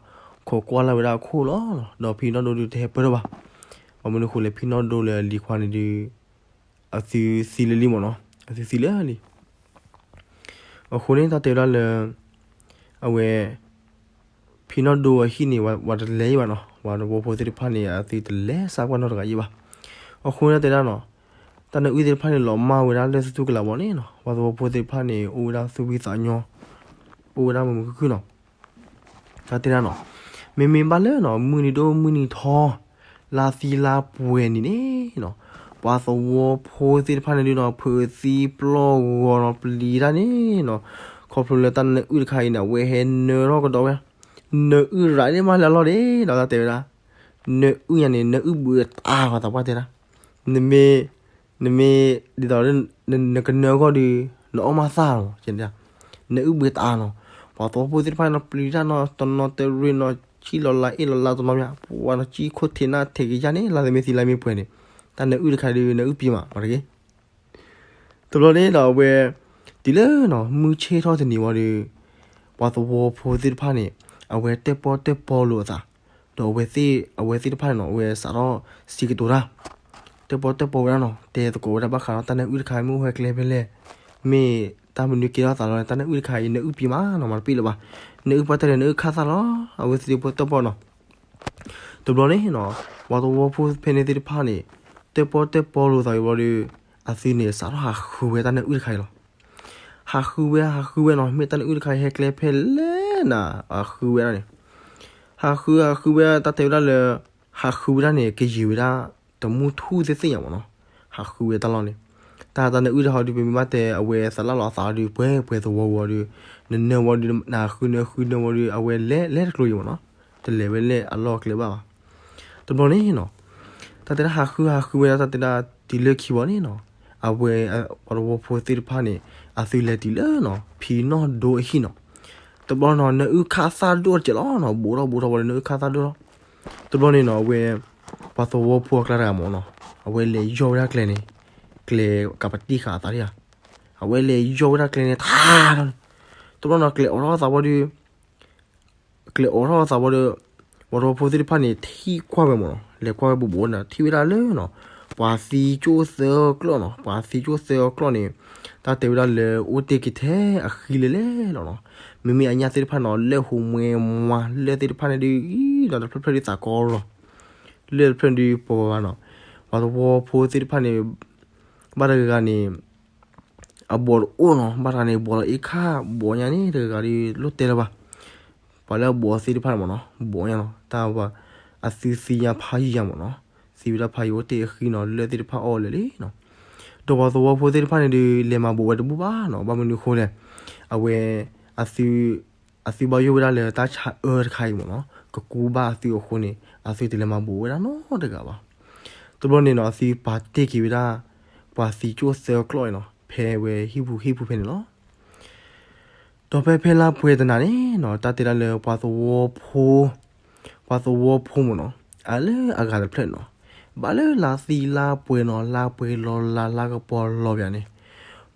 ခိးကွၢ်လၢ်ဝဲဒၣ်အခိၣ်လီၤ. ဒီးဖံနီၣ်ဒိဒုးတဟဲပၢၢ်ထီၣ်ဘၣ်. ဘၣ်မနုၤအဃိလဲၣ် ဖံနီၣ်ဒိလၢအလံၤခွါန့ၣ်ဒုး အသုသံလၢလံမ့ၢ်နီၤ, အသုသံလၢလံ. အဃိန့ၣ် တၢ်တဲဝဲဒၣ်လၢ အဝဲ ဖံနီၣ်ဒိအဟံၣ်န့ၣ် ပှၤတလဲၤယံၤဘၣ်နီၤ, ပှၤသဝီဖိသ့ၣ်တဖၣ်န့ၣ် အသုတလဲၤစးကွၢ်နီတဂၤယံၤဘၣ်. အဃိန့ၣ်တဲဒၣ်နီၤ တၢ်နၢအုၣ်သ့ၣ်တဖၣ်န့ၣ် လီၤမၢ်ဝဲဒၣ်လၢသတူၢ်ကလာ်ဘီန့ၣ်နီၤ ပှၤသဝီဖိသ့ၣ်တဖၣ်န့ၣ် အိၣ်ဝဲဒၣ်သူၣ်ဖှံသးညီ အိၣ်ဝဲဒၣ်မုာ်မုာ်ခုၣ်ခုၣ်နီၤ. တၢ်တဲဒၣ်နီၤ မ့မ့ၢ်ဘၣ်လၢနီၤ မုၢ်နံၤဒိၣ်မုၢ်နံၤထီ လါသံလါပှဲၤနံၤန့ၣ်နီၤ ပှၤသဝီဖိသ့ၣ်တဖၣ်န့ၣ်ဒုးနီၤ ဖုးသံပျီၢ်ဂီၤနီၤ ပျံၤတၢ်န့ၣ်နီၤ ခီဖျိလၢတၢ်နၢအုၣ်တခါအံၤန့ၣ် အဝဲဟဲနၢထီၣ်ကဒီးဝဲ နၢအုၣ်ရၤန့ၢ်မးလၢအလီၢ်ဒ့ဒီး တၢ်တဲဝဲဒၣ် နၢအုၣ်ညါန့ၣ် နၢအုၣ်ဘှံးတၢ်ဂီၤသးပှၢ်တဲဒၣ် နမ့ၢ် နမ့ၢ်ဒ်သိးလၢ နကနၢအဂီၢ်ဒီး နအီၣ်မးသၣ်လီၤ နၢအုၣ်ဘှံးတၢ်နီၤ. ပှၤသဝီဖိသ့ၣ်တဖၣ်နီၤ ပျံၤတၢ်နီၤ တနီၤတရံးနီၤ ဆံၣ်လီၤလးအ့ၣ်လီၤလးတနီၤမး ပှၤနီၤ ကံၣ်ခိၣ်ထံးနၢ်ထံးကယၢ်န့ၣ် လါသမ့ၢ်သံလါမ့ၢ်ပှဲၤန့ၣ် တၢ်နၢအုၣ်တခါဒီး နၢအုၣ်ပံၤမး မၤတဂ့ၤ တဘျီန့ၣ်ဒီးအဝဲ တုၤလၢနီၤ မုၢ်ဆ့ၣ်ထီၣ်တနံၤဝံၤဒီး ပှၤသဝီဖိသ့ၣ်တဖၣ်န့ၣ် အဝဲတၢၣ်ပီၣ်တၢၣ်ပီလိာ်အသး ဒီးအဝဲသ့ၣ် အဝဲသ့ၣ်တဖၣ်န့ၣ်နီၤ အဝဲစးထီၣ်စံးကတိၤတၢ် တၢၣ်ပီၣ်တၢၣ်ပီဝဲဒၣ်နီၤ တဲသကိးဝဲဒၣ်ဘၣ်ဃးဒီးတၢ်နၢအုၣ်တခါ မ့ၢ်အိၣ်ဟဲကျဲဖဲလဲၣ် မ့ၢ်တၢ်မနုၤကဲထီၣ်သးလီၤ တၢ်နၢအုၣ်တခါအံၤ နၢအုၣ်ပံၤမးနီၤ မၤတပ့ၣ်လၢၤဘၣ် နၢအုၣ်ပှၢ်တၢၢ်ဒီး နၢအုၣ်ခၣ်သၣ်လီၤ အဝဲသ့ၣ်တၢၣ်ပီၣ်တၢၣ်ပီနီၤ တဘျီန့ၣ်နီၤ ပှၤသဝီဖိဖဲန့ၣ်သ့ၣ်တဖၣ်န့ၣ် တၢၣ်ပီၣ်တၢၣ်ပီလိာ်သးဝံၤဘျီဒီး အသုန့ၣ်စးထီၣ်ဟးဃုဝဲတၢ်နၢအုၣ်တခါအံၤလီၤ ဟးဃုဝဲ ဟးဃုဝဲနီၤ မ့ၢ်တၢ်နၢအုၣ်တခါအံၤဟဲကျဲဖဲလဲၣ်နၤ ဟးဃုဝဲဒၣ်န့ၣ် ဟးဃု ဟးဃုဝဲ တၢ်တဲဝဲဒၣ်လၢ ဟးဃုဝဲဒၣ်န့ၣ် ကယံာ်ဝဲဒၣ် တမူထူၣ်သ့ၣ်သ့ၣ်ညါမ့ၢ်နီၤ ဟးဃုဝဲတၢ်လီၢ်န့ၣ် တၢ်တၢ်နၢအုၣ်တခါအံၤဒီး ပမ့ၢ်ဘၣ်တဲအဝဲသးလၢ်လီၤအသးဒီး ပှဲၤပှဲၤသဝီဝံၤဒီး နနၢဝံၤဒီး နဟးဃုနၢဃုနၢဝံၤဒီး အဝဲလဲၤလဲၤတကျိၤအံၤမ့ၢ်နီၤ တလဲၤဝဲလဲၤအလီၢ်အကျဲဘၣ်ဘၣ် တဘျီန့ၣ်နီၤ တၢ်တဲဒၣ်ဟးဃုဟးဃုဝဲဒၣ် တၢ်တဲဒၣ်တုၤလၢခံဘီန့ၣ်နီၤ အဝဲ ပှၤသဝီဖိသ့ၣ်တဖၣ်န့ၣ် အသုလဲၤတုၤလၢနီၤ ဖံနီၣ်ဒိအဟံၣ်နီၤ တဘျီနီၤ နၢအုၣ်ခၣ်သၣ်ဒိၣ်တစဲးလီၤနီၤ ဘူးထီၣ်ဘူးထီၣ်ဝံၤဒီး နၢအုၣ်ခၣ်သၣ်ဒိၣ်လီၤ တဘျီန့ၣ်နီၤ အဝဲ ပှၤသဝီဖိအကျါတဂၤမ့ၢ်နီၤ အဝဲလဲၤယီၢ်ဝဲဒၣ်ကျဲန့ၣ် ကျဲကးပတံၢ်ဃာ်အသးဒၣ်ဧါ အဝဲလဲၤယီၢ်ဝဲဒၣ်ကျဲန့ၣ် ထါထီၣ်န့ၣ် တဘျီနီၤ ကျဲအိးထီၣ်သးဝံၤဒီး ကျဲအိးထီၣ်သးဝံၤဒီး ပှၤသဝီဖိသ့ၣ်တဖၣ်န့ၣ် ထံၣ်ကွၢ်ဝဲမ့ၢ်နီၤ လဲၤကွၢ်ဝဲဘူးဘူးန့ၣ် ထံၣ်ဝဲဒၣ်လၢနီၤ ပှၤသံကၠိၣ်သၢကျီၢ်နီၤ ပှၤသံကၠိၣ်သၢကျီၢ်န့ၣ် တၢ်တဲဝဲဒၣ်လၢအိၣ်တ့ၢ်က့ၤထဲအဃံလၢာ်လၢာ်လီၤနီၤ မ့မ့ၢ်အညၣ်သ့ၣ်တဖၣ်နီၤ လၢာ်ဟူးမွဲမး လၢာ်သ့ၣ်တဖၣ်န့ၣ်ဒုး အံၤနီၤ တဖျၢၣ်ဖျၢၣ်ဒုးသးကီလီၤ လၢာ်တဖျၢၣ်ဒုးပှၤဘၣ်ဘၣ်နီၤ ပှၤသဝီဖိသ့ၣ်တဖၣ်န့ၣ် ဘၣ်တဂၤဂၤန့ၣ် အဘီးတအိၣ်နီၤ ဘၣ်တဂၤန့ၣ် ဘီးလီၤအ့ၣ်ခါ ဘီးညါန့ၣ် တဂၤဂၤဒုးလိၣ်တဲလၢၤဘၣ် ပှၤလၢအဘီးသ့ၣ်တဖၣ်န့ၣ်မ့ၢ်နီၤ ဘီးညါနီၤ တၢ်ဘၣ် အသုသံညါဖးယံာ်ညါမ့ၢ်နီၤ သံဝဲဒၣ်ဖးယံာ်အိၣ်တ့ၢ်အဃံနီၤ လၢာ်သ့ၣ်တဖၣ်အီၣ်လၢာ်လံနီၤ ဒီးပှၤသဝီဖိသ့ၣ်တဖၣ်န့ၣ်ဒုး လဲၤမၤဘီးဝဲတဘူၣ်ဘၣ်နီၤ ဘၣ်မနုၤအဃိလဲၣ် အဝဲ အသု အသုဘၣ်ယိၣ်ဝဲဒၣ်လၢတၢ်ဆါအၢတခါအံၤမ့ၢ်နီၤ ကကူဘၣ်အသုအဃိန့ၣ် အသုတလဲၤမၤဘူးဝဲဒၣ်နီတဂၤဘၣ်. တဘျီန့ၣ်နီၤ အသုပာ်တ့ၢ်က့ၤဝဲဒၣ် ပှၤသံကၠိၣ်သၢကျီၢ်အံၤနီၤ ဖဲဝဲဟံၣ်ပူၤဟံၣ်ပူၤဖဲန့ၣ်လီၤ. ဒီးဖဲဖဲလါပှဲၤတနၤန့ၣ်နီၤ တၢ်တဲဒၣ်လၢပှၤသဝီဖိ ပှၤသဝီဖိမ့ၢ်နီၤ အလၢအဂၤတဖျၢၣ်န့ၣ်နီၤ ဘၣ်လၢလါသံလါပှဲၤနီၤ လါပှဲၤလီၤလါ လါကပီၤလီၤပယၤန့ၣ်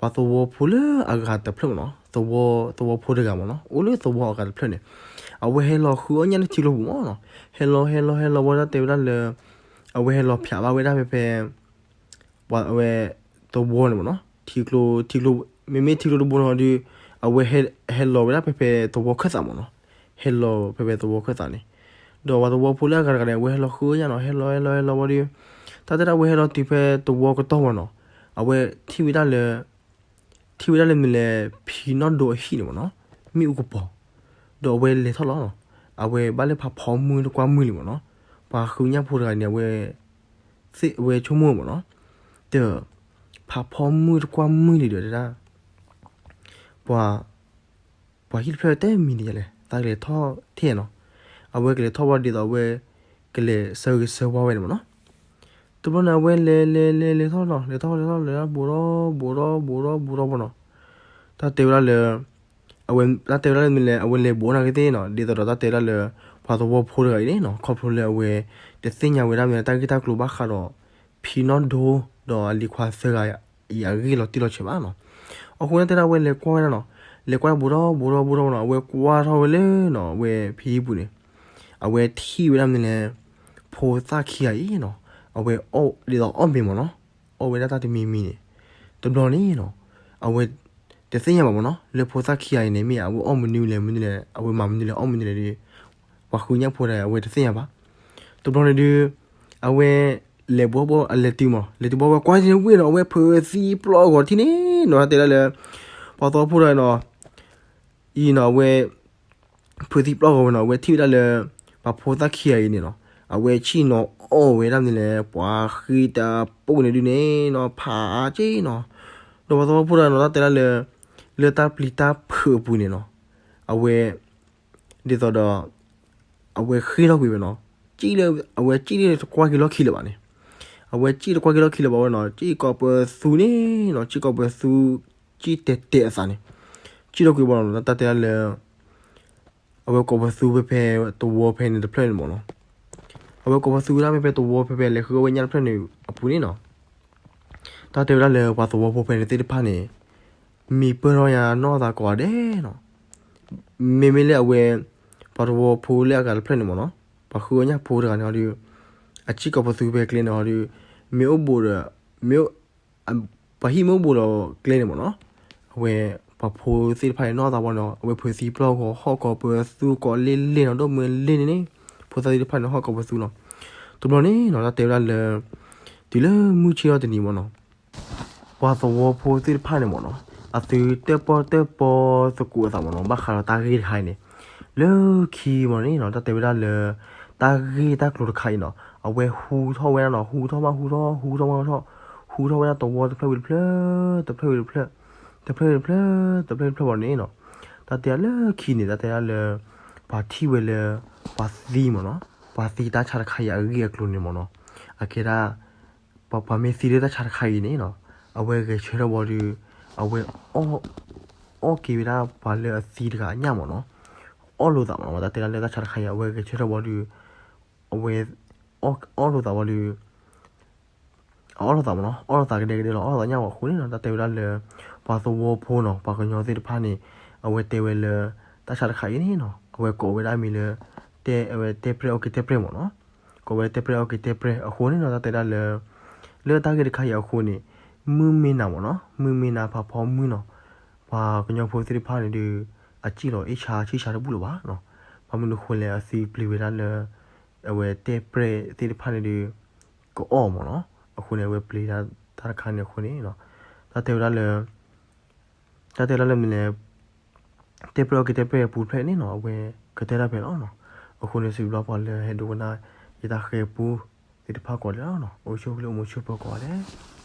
ပှၤသဝီဖိလၢအဂၤတဖျၢၣ်မ့ၢ်နီၤ သဝီ သဝီဖိတဂၤမ့ၢ်နီၤ အိၣ်လၢသဝီအဂၤတဖျၢၣ်န့ၣ် အဝဲဟဲလီၤဃုအီၣ်ညၣ်လၢထံကျိပူၤမ့ၢ်နီၤ ဟဲလီၤဟဲလီၤဟဲလီၤဝဲဒၣ်တဲဝဲဒၣ်လၢ အဝဲဟဲလီၤဖျးဘၣ်ဝဲဒၣ်ဖဲဖဲ ပှၤအဝဲ သဝီန့ၣ်မ့ၢ်နီၤ ထံကျိ ထံကျိ မ့မ့ၢ်ထံကျိတဘိန့ၣ်ဒီး အဝဲဟဲ ဟဲလီၤဝဲဒၣ်ဖဲဖဲသဝီခၢၣ်သးမ့ၢ်နီၤ ဟဲလီၤဖဲဖဲသဝီခၢၣ်သးန့ၣ် ဒီးပှၤသဝီဖိလၢအဂၤတဂၤန့ၣ် အဝဲဟဲလီၤဃုညၣ်နီၤ ဟဲလီၤဟဲလီၤဟဲလီၤဝံၤဒီး တၢ်တဲဒၣ်အဝဲဟဲလီၤတုၤဖဲသဝီကတီၢ်ဝဲနီၤ အဝဲထံၣ်ဝဲဒၣ်လၢ ထံၣ်ဝဲဒၣ်လၢမ့ၢ်လဲၣ် ဖံနီၣ်ဒိအဟံၣ်န့ၣ်မ့ၢ်နီၤ မ့ၣ်အူကပီၤ ဒီးအဝဲလဲၤထီၣ်လီၤနီၤ အဝဲဘၣ်လၢဖးဖီမုၢ်တကွၢ်မုၢ်လံမ့ၢ်နီၤ ပှၤဃုညၣ်ဖိတဂၤန့ၣ် အဝဲ သ့ၣ်အဝဲဆိကမိၣ်မ့ၢ်နီၤ တ ဖးဖီမုၢ်တကွၢ်မုၢ်လံဒီးတဲဒၣ် ပှၤ ပှၤဟံၣ်တဖျၢၣ်တဲမံၤန့ၣ်ယလဲၣ် သးကလဲၤထီၣ်ထဲနီၤ အဝဲကလဲၤထီၣ်ဝဲဒ်သိးအဝဲ ကလဲၤဆၢဂ့ၤဆၢဝါဝဲန့ၣ်မ့ၢ်နီၤ တဘျီန့ၣ် အဝဲလဲၤလဲၤလဲၤလဲၤထီၣ်နီၤ လဲၤထီၣ်လဲၤထီၣ်လဲၤထီၣ်ဘူးထီၣ်ဘူးထီၣ်ဘူးထီၣ်ဘူးထီၣ်မ့ၢ်နီၤ တၢ်တဲဝဲဒၣ်လၢ အဝဲ တၢ်တဲဝဲဒၣ်လၢမ့ၢ်လဲၣ် အဝဲလဲၤဘူးနာ်က့သ့ၣ်နီၤ ဒ်သိးဒီးတၢ်တဲဝဲဒၣ်လၢ ပှၤသဝီဖိတဂၤအံၤန့ၣ်နီၤ ခီဖျိလၢအဝဲ တသ့ၣ်ညါဝဲဒၣ်မ့ၢ်တၢ်ဂ့ၢ်တၢ်ကျိၤဘၣ်ဃးဒီး ဖံနီၣ်ဒိ ဒီးအလံၤခွါသၢဂၤအံၤအဂ့ၢ်လီၤတံၢ်လီၤဆဲးဘၣ်နီၤ အဃိန့ၣ်တဲဒၣ်အဝဲလဲၤကွၢ်ဝဲဒၣ်နီၤ လဲၤကွၢ်ဘူးထီၣ်ဘူးထီၣ်ဘူးထီၣ်နီၤ အဝဲကွၢ်ထီၣ်ဝဲလၢနီၤ အဝဲဖံဟံၣ်ပူၤန့ၣ် အဝဲထံၣ်ဝဲဒၣ်မ့ၢ်လဲၣ် ဖိသၣ်ခံဂၤအံၤနီၤ အဝဲအီၣ်ဒ်သိးအီၣ်မ့ၤမ့ၢ်နီၤ အီၣ်ဝဲဒၣ်တၢ်တမံၤမံၤန့ၣ် တဘျီန့ၣ်နီၤ အဝဲ တသ့ၣ်ညါဘၣ်မ့ၢ်နီၤ လၢဖိသၣ်ခံဂၤအံၤန့ၣ် မ့ၢ်အဝဲအီၣ်မနုၤလဲၣ်မနုၤလဲၣ် အဝဲမၤမနုၤလဲၣ်အီၣ်မနုၤလဲၣ်ဒီး ပှၤဃုညၣ်ဖိတဂၤအံၤ အဝဲတသ့ၣ်ညါဘၣ် တဘျီန့ၣ်ဒုး အဝဲ လဲၤဘူးဘၣ်အလဲၤတုၤမ့ၢ်နီၤ လဲၤတုၤဘၣ်ဝဲကွၢ်က့ၤန့ၣ် ဝ့ၢ်နီၤ အဝဲဖုးသံပျီၢ်အဂီၤထံၣ်န့ၣ်နီၤ တဲဒၣ်လၢ ပှၤသဝီဖိတဂၤအံၤနီၤ အံၤနီၤ အဝဲ ဖုးသံပျီၢ်အဂီၤဝဲနီၤ အဝဲထံၣ်ဝဲဒၣ်လၢ ပှၤဖိသၣ်ခံဂၤအံၤန့ၣ်နီၤ အဝဲဆ့ၣ်နီၤအီၣ်ဝဲဒၣ်မ့ၢ်လဲၣ် ပှၤဃံတၢ်ပိာ်န့ၣ်ဒုးန့ၣ်နီၤ ဖးအါက့နီၤ ဒီးပှၤသဝီဖိတဂၤနီၤ တၢ်တဲဒၣ်လၢ လၢတၢ်ပျံၤတၢ်ဖုးအပူၤန့ၣ်နီၤ အဝဲ ဒ်သိးဒီး အဝဲဃ့ထီၣ်ကွံာ်ဝဲနီၤ ကံၣ်လၢ အဝဲကံၣ်လၢတကွၢ်က့ၤလီၢ်ခံလၢၤဘၣ်န့ၣ် အဝဲကံၣ်တကွၢ်က့ၤလီၢ်ခံလၢၤဘၣ်ဝဲနီၤ ကံၣ်ကိးပသူန့ၣ်နီၤ ကံၣ်ကိးပသူ ကံၣ်တဲာ်တဲာ်အသးန့ၣ် ကံၣ်ထီၣ်ကွံာ်ဘၣ်နီၤ တၢ်တဲဒၣ်လၢ အဝဲကိးပသူဖဲဖဲသဝီဖဲန့ၣ်တဖျၢၣ်န့ၣ်မ့ၢ်နီၤ အဝဲကိးပသူဝဲဒၣ်ဖဲဖဲသဝီဖဲဖဲလဲၤဃုအီၣ်ဝဲညၣ်တဖျၢၣ်န့ၣ်အပူၤန့ၣ်နီၤ တၢ်တဲဝဲဒၣ်လၢပှၤသဝီဖိဖဲန့ၣ်သ့ၣ်တဖၣ်န့ၣ် မံပၢၢ်ထီၣ်ယါနီၢ်သးကိးဂၤဒဲးနီၤ မ့မ့ၢ်လၢအဝဲ ပှၤသဝီဖိလၢအဂၤတဖျၢၣ်န့ၣ်မ့ၢ်နီၤ ပှၤဃုအီၣ်ညၣ်ဖိတဂၤန့ၣ်ဟီဒီး အကံၣ်ကိးပသူဖဲကျဲန့ၣ်ဟီဒီး မ့ၢ်အိၣ်ဘူးဒီး မ့ၢ် ပှၤဟံၣ်မ့ၢ်အိၣ်ဘူးဒီးကျဲန့ၣ်မ့ၢ်နီၤ အဝဲ ပှၤဖိသ့ၣ်တဖၣ်န့ၣ်နီၢ်သးဝဲနီၤ အဝဲဖုးသံပျီၢ်ဂီၤ ဟီၣ်ကိးပသူကိးလ့လ့နီၤ ဒိၣ်မုၢ်လ့န့ၣ်န့ၣ် ဖိသၣ်သ့ၣ်တဖၣ်န့ၣ်ဟီၣ်ကိးပသူနီၤ တဘျီန့ၣ်နီၤ တၢ်တဲဝဲဒၣ်လၢ တုၤလၢမုၢ်ဆ့ၣ်ထီၣ်တနံၤမ့ၢ်နီၤ ပှၤသဝီဖိသ့ၣ်တဖၣ်န့ၣ်မ့ၢ်နီၤ အသုတၢၣ်ပီၣ်တၢၣ်ပီသကိးအသးမ့ၢ်နီၤ ဘၣ်ဃးဒီးတၢ်ဂ့ၢ်တခါအံၤန့ၣ် လၢခံမ့ၢ်နီၤ တၢ်တဲဝဲဒၣ်လၢ တၢ်ဂ့ၢ်တၢ်ကျိၤတခါအံၤနီၤ အဝဲဟူထီၣ်ဝဲဒၣ်နီၤ ဟူထီၣ်မးဟူထီၣ် ဟူထီၣ်မးဟူထီၣ် ဟူထီၣ်ဝဲဒၣ်သဝီတဖျၢၣ်ဝံၤတဖျၢၣ် တဖျၢၣ်ဝံၤတဖျၢၣ် တဖျၢၣ်ဝံၤတဖျၢၣ် တဖျၢၣ်ဝံၤတဖျၢၣ်ဘၣ်န့ၣ်နီၤ တၢ်တဲဒၣ်လၢခံန့ၣ် တၢ်တဲဒၣ်လၢ ပှၤထံၣ်ဝဲလၢ ပှၤသံမ့ၢ်နီၤ ပှၤသံတၢ်ဆါတခါအံၤအဂ့ၢ်အကျိၤန့ၣ်မ့ၢ်နီၤ အကဲဒၣ် ပှၤမ့ၢ်သံလၢတၢ်ဆါတခါအံၤန့ၣ်နီၤ အဝဲဂဲၤဆၢထၢၣ်ဘီဒီး အဝဲ အီၣ်က့ၤဝဲဒၣ်ပှၤလၢအသံတဂၤအညၣ်မ့ၢ်နီၤ အီၣ်လိာ်သးမ့ၢ်နီၤ တၢ်တဲဒၣ်လၢတၢ်ဆါတခါအံၤ အဝဲဂဲၤဆၢထၢၣ်ဘီဒီး အဝဲ အီၣ်လိာ်သးဘီဒီး အအီၣ်လိာ်သးမ့ၢ်နီၤ အီၣ်လိာ်သးကဒဲကဒဲလီၤ အီၣ်လိာ်သးညၣ်ဝဲအဃိန့ၣ်နီၤ တၢ်တဲဝဲဒၣ်လၢ ပှၤသဝီဖိနီၤ ပှၤကညီသ့ၣ်တဖၣ်န့ၣ် အဝဲတဲဝဲလၢ တၢ်ဆါတခါအံၤန့ၣ်နီၤ အဝဲကိးဝဲဒၣ်မံၤလၢ တဲ အဝဲတဲပြဲၢ်အီၣ်က့ၤတဲပြဲၢ်မ့ၢ်နီၤ ကိးဝဲတဲပြဲၢ်အီၣ်က့ၤတဲပြဲၢ်အဃိန့ၣ်နီၤ တၢ်တဲဒၣ်လၢ လၢတၢ်ဂ့ၢ်တခါအံၤအဃိန့ၣ် မုၢ်မ့ၢ်နၤမ့ၢ်နီၤ မုၢ်မ့ၢ်နၤဖးဖီမုၢ်နီၤ ပှၤကညီဖိသ့ၣ်တဖၣ်န့ၣ်ဒီး အစံၣ်လီၤအ့ၣ်ဆါဆံၣ်ဆါတဘူၣ်လၢၤဘၣ်နီၤ ဘၣ်မနုၤအဃိလဲၣ် အသုပျံၤဝဲဒၣ်လၢ အဝဲတဲပြဲၢ်သ့ၣ်တဖၣ်န့ၣ်ဒီး ကအီၣ်မ့ၢ်နီၤ အဃိန့ၣ် အဝဲပျံၤတၢ်တခါန့ၣ်အဃိန့ၣ်နီၤ တၢ်တဲဝဲဒၣ်လၢ တၢ်တဲဒၣ်လၢမ့ၢ်လဲၣ် တဲပြဲၢ်အီၣ်က့ၤတဲပြဲၢ်အပူၤတဖျၢၣ်န့ၣ်နီၤ အဝဲကတဲတၢ်ဖဲလီၤနီၤ အဃိန့ၣ် စံးဘျုးပှၤလၢဟဲဒိကနၣ် ယတၢ်ဃဲၤပူသ့ၣ်တဖၣ်ကိးဂၤဒဲးလီၤနီၤ အိၣ်ဆူၣ်အိၣ်ချ့အိၣ်မုာ်ဆိးပၢၤကိးဂၤဒဲး